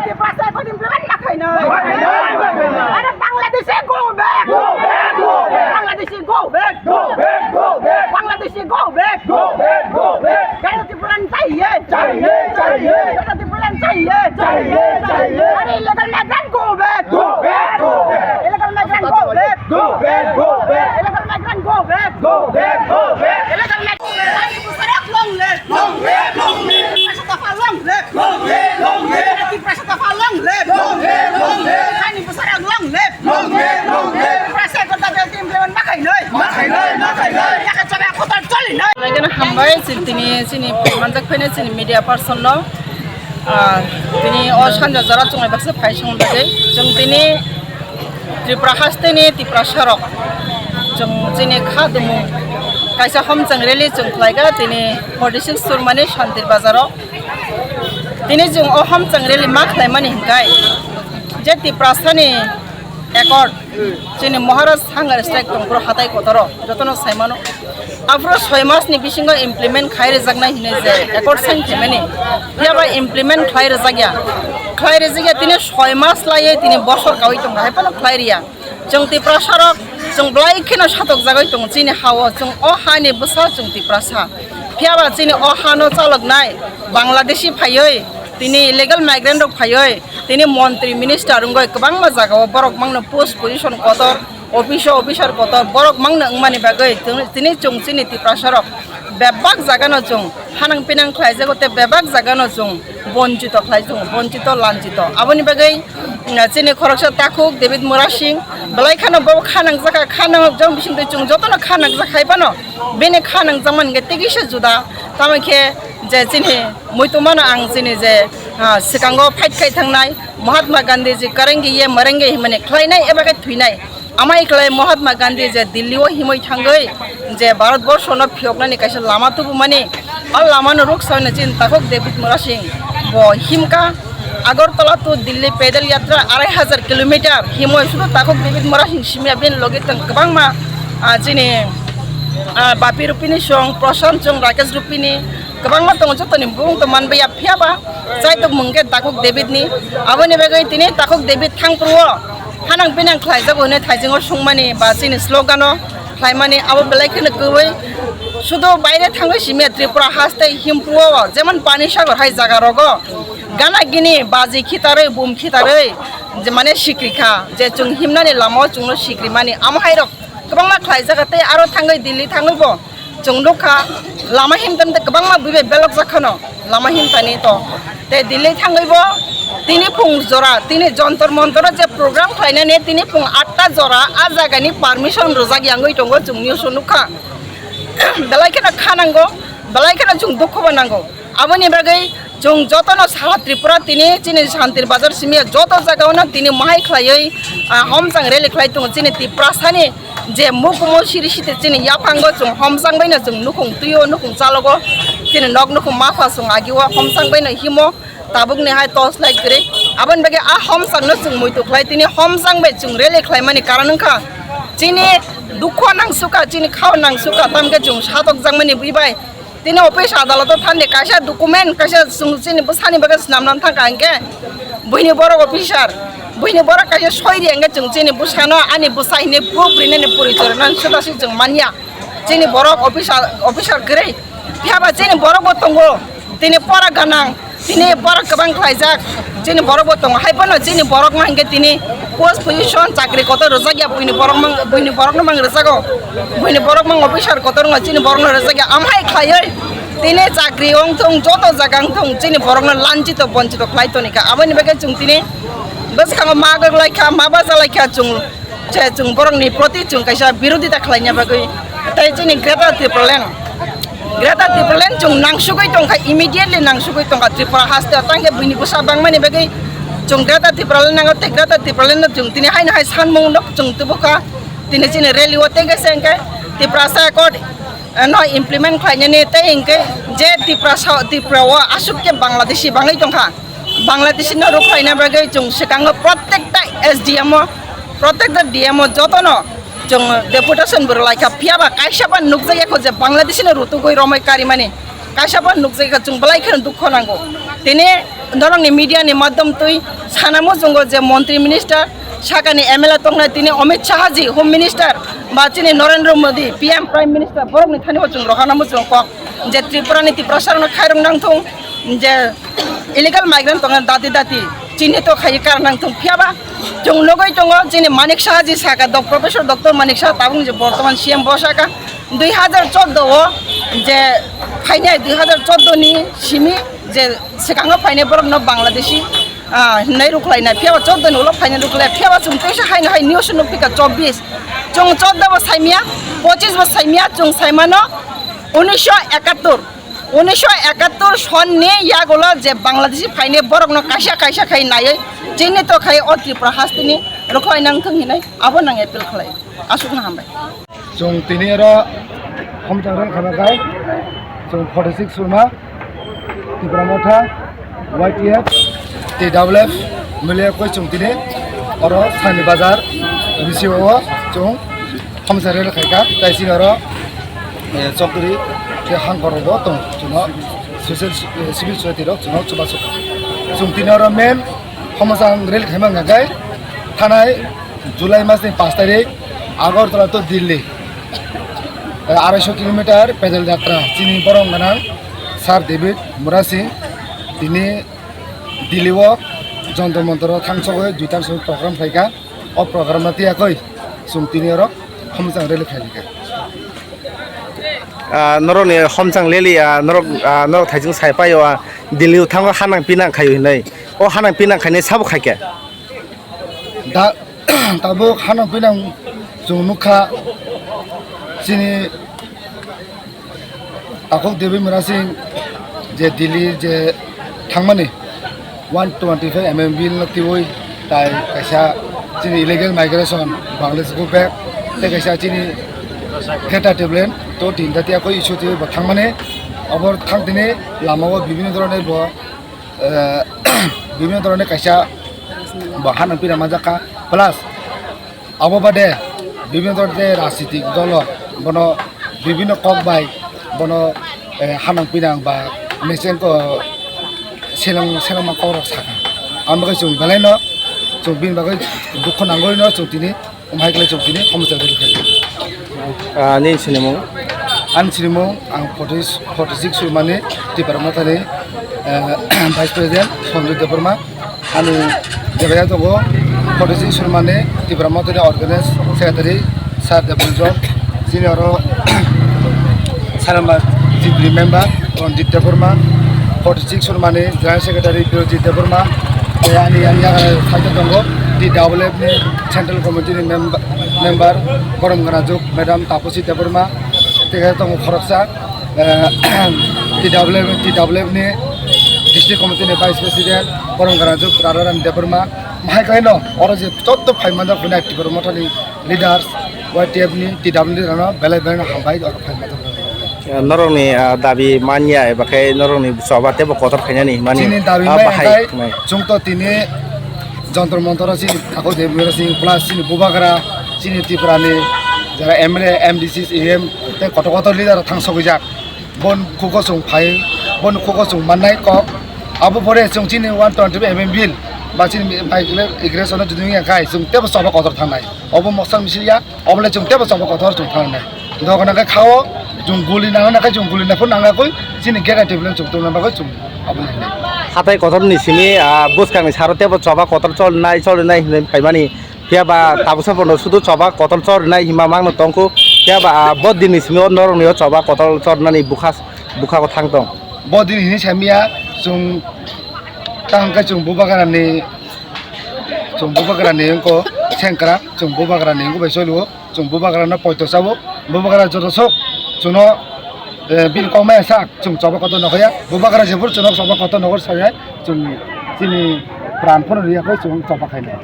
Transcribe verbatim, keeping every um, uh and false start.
Tiprasa accord implement ma khainai. Are Bangladeshi go back. Go back, go back. Bangladeshi go back. Go back, go back. Bangladeshi go back. Go back, go back. Greater Tipraland chahiye. Chahiye, chahiye. Greater Tipraland chahiye. Chahiye, chahiye. Are illegal migrant go back. Go back, go back. Illegal migrant go back. Go back, go back. Illegal migrant go back. Go back, go back. Illegal migrant. Long live. Long live, long live. Tiprasa Thafa long live. Long live, long live. Tiprasa Thafa long live. Long live, long live. Hani Bwsarok long live. Long live, long live. Tiprasa Ekta Dal implement ma khainai. Ma khainai, ma khainai. Yakha chaba kotor cholinai. Lagina hambai, chini tini, chini manjak phainai, chini media person no. Ah, tini o sanja jora chunglai baksa phai song bagwi. Chwng tini Tripura haste ni Tiprasa rok. Chwng chini kha dumu kaisa homchang rally chwng khlaiga tini forty six Surmani Shantir Bazar o. Tini chwng o homchang rally ma khlaimani hinkhai je Tiprasani accord chini Maharaj hunger strike tongphuru hatai kotoro jotono saimano. Aphuru soi mas ni bisingo implement khai rijaknai hinwi je accord sign khaimani. Phiya ba implement khlai rijakya. Khlai rijakya tini soi mas laiwi tini bosor kaui tongo hai phano khlai riya. Chwng Tiprasa rok, chwng belai kheno satokjagwi tongo chini ha-o, chwng o hani bwsa chwng Tiprasa. Phiya ba chini o hano chaloknai Bangladeshi phaiwi, tini illegal migrant rok phaiwi, tini montri minister wngwi kwbangma jagao borok mangno post position kotor, office o officer kotor, borok mangno wngmani bagwi tini chwng chini Tiprasa rok bebak jagano chwng hanang pinang khlaijago tei bebak jagano chwng bonchito khlai tongo, bonchito, lanchito. Aboni bagwi, mm, chini khoroksa takhuk David Murasing belai kheno bo kha nangjakha, kha nangjak bisingtwi chwng jotono kha nangjak hai phano bini kha nangjak man hwnkhe tei kisa juda. Tamo khe je chini muitu mano ang chini je, ah, swkango fight khai thangnai Mahatma Gandhi ji karenge ye marenge himani khlainai eba khe thwinai. Amai khlai Mahatma Gandhi je Delhi o himwi thangwi je Bharat borsho no phiyoknani kaisa lama tubumani, o lama no ruk sawina chini takhuk David Murasing bo himka Agartala to Delhi pedal yatra arai hajar kilometer himwi sudu takhuk David Murasing simya bini logi tong kwbangma, ah, chini, ah, Bapi Rupini song, Prashant song, Rakesh Rupini kwbangma tongo jotoni bung to manbaya phiya ba chaitok mung khe takhuk David ni aboni bagwi tini takhuk David thangphuru o hanang pinang khlaijago hwnwi thaisingo sungmani ba chini slogan o khlaimani abo belai kheno kwbwi. Sudu baire thangwi simi Tripura haste himphuru o jemon Pani Sagar hai jaga rogo gana gini baji khitarwi bum khitarwi je mane sikrikha je chwng himnani lama o chwngno sikrimani amo hai rok kwbangma khlaijaga tei aro thangwi Delhi thangwi bo Chwng nukha, lama himtani tei kwbangma buibai belokjak khano, lama himtani to. Tei Delhi thangwi bo tini phung jora, tini Jontor Montor o je program khlainani tini phung atta jora, a jagani permission rwjak yangwi tongo, chwng news o nukha. Belai kheno kha nango, belai kheno chwng dukhu bo nango. Aboni bagwi chwng jotono sara Tripura tini chini Shantir Bazar simi joto jagao no tini mohai khlaiwi, ah, homchang rally khlai tongo chini Tiprasani je mukumo siri site chini yaphango chwng homchang baino chwng nukhung twi o nukhung chalogo chini nok nukhung mapha chwng agi o homchang baino himo tabuk ni hai torch light kwrwi aboni bagwi a homchang no chwng muitu khlai tini homchang bai chwng rally khlaimani karon wngkha chini dukho nangsuka chini khao nangsuka tamkhe chwng satokjakmani bwi bai. Tini office adaloto thangdi kaisa document kaisa chwng chini bwsani bagwi swnamnani thangkha hinkhe buini borok officer, buini borok kaisa soiri hinkhe chwng chini bwsano ani bwsa hinwi proof rinani porichoi rwnani swdasi chwng manya. Chini borok officer, officer kwrwi phiyaba chini borokbo tongo, tini pora ganang. Tini borok kwbang khlaijak, chini borok bo tongo, hai phano chini borok no hinkhe tini post position chakri kotor rwjak ya, buini borok mang, buini borok no mang rwjago, buini borok mang officer kotor wngkha, chini borok no rwjak ya, amhai khlaiwi tini chakri wng thung, joto jaga wng thung, chini borok no lanchito bonchito khlai tonikha, aboni bagwi chwng tini bwskango ma gwk laikha, ma baja laikha chwng. Je chwng borokni proti chwng kaisa birodita khlaina bagwi tei chini Greater Tipraland, Greater Tipraland chwng nangsugwi tongkha, immediately nangsugwi tongkha Tripura haste o, tangkhe buini bwsa bangmani bagwi chwng Greater Tipraland nango tei Greater Tipraland no chwng tini haino hai sanmung no chwng tubukha, tini chini rally o tei kaisa hinkhe Tiprasa Accord, eh, no implement khlainani tei hinkhe je Tiprasa, Tripura o aswk khe Bangladeshi bangwi tongkha. Bangladeshi no rwkhlaina bagwi chwng swkango protekta S D M o, protekta D M o jotono chwng deputation bo rwlaikha, phiyaba kaisa ba nukjakya kho je Bangladeshi no rutugwi romwi karimani, kaisa ba nukjakya kho, chwng belai kheno dukho nango. Tini norokni media ni madhyam twi sana muchungo je montri minister sakani M L A tongnai tini Amit Shah ji Home Minister ba chini Narendra Modi P M Prime Minister borokni thani bo chwng rohorna muchungo kok je Tripura ni Tiprasa rokno khairok nangthung je illegal migrant tongnai dati dati chini to khai kar nangthung phiyaba chwng nugui tongo chini Manik Shah ji saka dok Professor Doctor Manik Shah tabuk je bortoman C M bo saka dui hazar chordo o je phainai dui hazar chordo ni simi je swkango phainai borokno Bangladeshi, ah, hinwi rwkhlaina, phiyaba chordo ni ulo phainai rwkhlai, phiyaba chwng teisa haino hai news nukphika chobbish. Chwng chordo bo saimya, pochis bo saimya, chwng saimano unisho ekattor. Unisho ekattor sonni yagulo je Bangladeshi phainai borokno kaisa kaisa khai naiwi chini to khai o Tripura hasteni rwkhlai nangthung hinwi abo nang appeal khlai. Aswkno hambai. Chwng tini oro Homchang rel khana khai, chwng forty six Surma, Tipra Motha, Y T F, T W F, mile koi chwng tini oro Sani Bazar, B C O o chwng Homchang rel khai kha, tai chini oro, eh, chokri, tei hangkor rok bo tong, chwngno social, eh, civil society rok chwngno chubachu kha. Chwng tini oro main Homchang rel khaima hwnkha khe thanai July mas ni pash tarik Agartala to Delhi, eh, arai so kilometer pedal jatra chini borok gwnang Sir David Murasing tini Delhi o Jantar Mantar o thangsogwi duitan simi program khaikha. O program no tiyakoi chwng tini oro Homchang rally khaikha. Ah, norok ni Homchang rally, ah, norok, ah, norok thaising sai paio, ah, Delhi o thango hanang pinang khaio hinwi. O hanang pinang khainai sabo khaikha? Da, tabuk hanang pinang chwng nukha chini takhuk Devi Murasing je Delhi je thangmani one twenty five M M bill no twiwi tai kaisa chini illegal migration Bangladesh go back tei kaisa chini Greater Tipraland to tinta tiyakoi issue twiwi bo thangmani abo thang tini lama o bibhinno dhoroner bo eh, bibhinno dhoroner kaisa bo hanang pinang manjakha, plus abo bade bibhinno dhoroner rajnitik dolo bono bibhinno kok bai bono, eh, hanang pinang ba mesen ko seleng selengma kok rok sakha. Ang bagwi chwng belai no chwng bini bagwi dukho nangwi no chwng tini Omo hai khe chwng tini Homchang rally khaio. Ah, nini sinimung? Ani sinimung ang forty, forty six Surmani Tipra Mothani, eh, Vice President Sanjay Debbarma. Ani jaga tongo forty six Surmani Tipra Mothani Organized Secretary Sir Debbarma John. Chini oro Salama Chipri member Ranjit Debbarma, forty six Surmani General Secretary Birojit Debbarma, tei ani, ani yagra side o tongo T W F ni Central Committee ni member, member Borom Ganajuk Madam Taposi Debbarma, tei tongo khoroksa, eh, T W F, T W F ni District Committee ni Vice President Borom Ganajuk Radharan Debbarma, hai khe no oro je joto phai manjak hwnwi Tipra Mothani leaders, Y T F ni, T W F ni rano belai belai no hambai oro phai manjak. Eh, norokni, ah, dabi manya eba khe norokni choba teibo kotor khainani himani, chini dabi ah, manya bahai khai hwnwi. Chwng to tini Jantar Mantar o chini Takhuk Devi Murasing plus chini Bubagra, chini Tripura ni jara M L A, M D C, E M tei kotor kotor leader rok thang sogwijak. Bon khugo chwng phai, bon khugo chwng mannai kok. Abo pore chwng chini one twenty M M bill ba chini migration no jodi wngya khai chwng teibo choba kotor thangnai. Obo moksa misil ya. Obolai chwng teibo choba kotor chwng thangnai. Doga nangkhe khao chwng guli nangna khe chwng guli nangkhe nangkhe chini gera table chwng tongna bagwi chwng obolai hinai. Hatai kotor ni simi, ah, bwskang ni saro teibo choba kotor chol nai chol nai hinwi phaimani. Phiya ba tabuksa bono sudu choba kotor chol nai hima mangno tongkhu. Phiya ba, ah, bo din ni simi o norok ni o choba kotor chol nani bukha bukha o thang tong. Bo din hini samya chwng tang khe chwng Bubagra ni chwng Bubagra ni wngkho sengkrak chwng Bubagra ni wngkho bai choli o. Chwng Bubagra no poito chao, Bubagra joto sok chwngno, eh, bini kok maya sak chwng choba kotor nokho ya, Bubagra jephuru chwngno choba kotor nokho sanai chwng chini pran phano riya khe chwng choba khainai.